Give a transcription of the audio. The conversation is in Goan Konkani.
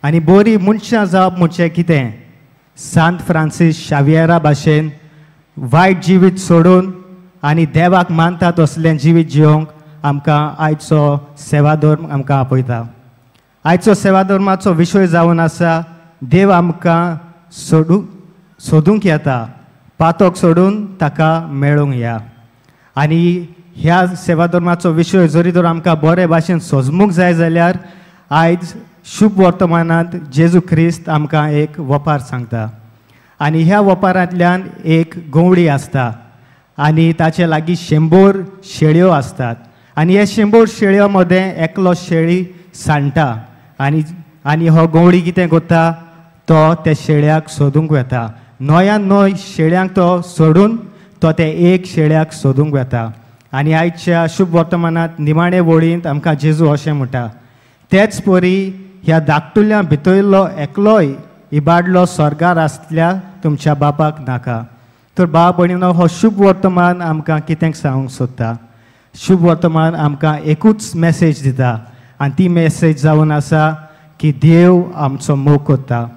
आनी बरी मनशां जावप म्हणजे कितें? सांत फ्रांसीस शावियरा भाशेन वायट जिवीत सोडून आनी देवाक मानता तसलें जिवीत जिवंक आमकां आयचो सेवाधर्म आमकां आपयता. आयचो सेवाधर्माचो विशय जावन आसा, देव आमकां सोदूंक येता, पातक सोडून ताका मेळूंक या. आनी ह्या सेवाधर्माचो विशय जरी तर आमकां बरे भाशेन सोजमूंक जाय जाल्यार आयज शुभ वर्तमानांत जेजू क्रिस्त आमकां एक वपार सांगता. आनी ह्या वपारांतल्यान एक गवळी आसता आनी ताचे लागीं 100 शेळयो आसतात. आनी ह्या 100 शेळयो मदें एकलो शेळी सांडटा आनी आनी हो गवळी कितें करता, तो त्या शेळ्याक सोदूंक वता. नव्यान नय शेळ्यांक तो सोडून तो ते एक शेळ्याक सोदूंक वता. आनी आयच्या शुभ वर्तमानांत निमाणे वळींत आमकां जेजू अशें म्हणटा, तेच परी ह्या धाकटुल्या भितरलो एकलोय इबाडलो स्वर्गार आसल्या तुमच्या बापाक नाका. तर भाव भयणीनो, हो शुभ वर्तमान आमकां कितें सांगूंक सोदता? शुभ वर्तमान आमकां एकूच मॅसेज दिता आनी ती मॅसेज जावन आसा की देव आमचो मोग करता.